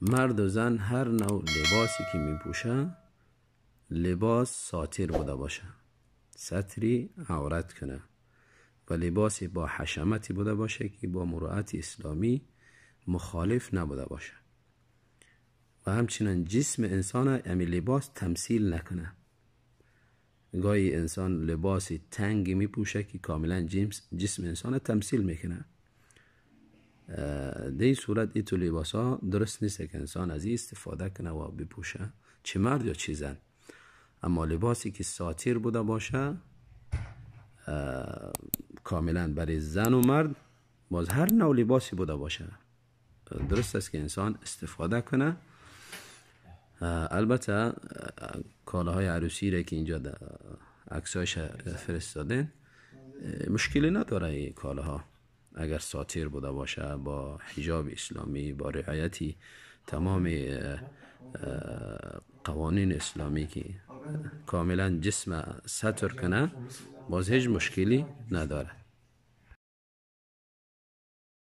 مرد و زن هر نوع لباسی که میپوشه لباس ساتر بوده باشه، ستری عورت کنه و لباسی با حشمتی بوده باشه که با مروءت اسلامی مخالف نبوده باشه و همچنین جسم انسان امی لباس تمثیل نکنه. گاهی انسان لباس تنگی میپوشه که کاملا جسم انسان تمثیل میکنه. در این صورت ای تو لباس ها درست نیست که انسان از این استفاده کنه و بپوشه، چه مرد یا چه زن. اما لباسی که ساتر بوده باشه کاملا برای زن و مرد، باز هر نوع لباسی بوده باشه درست است که انسان استفاده کنه. البته کالاهای عروسی را که اینجا عکسایش فرستادن مشکلی نداره. این کالاها اگر ساتر بوده باشه با حجاب اسلامی، با رعایتی تمام قوانین اسلامی که کاملا جسم ستر کنه، باز هیچ مشکلی نداره.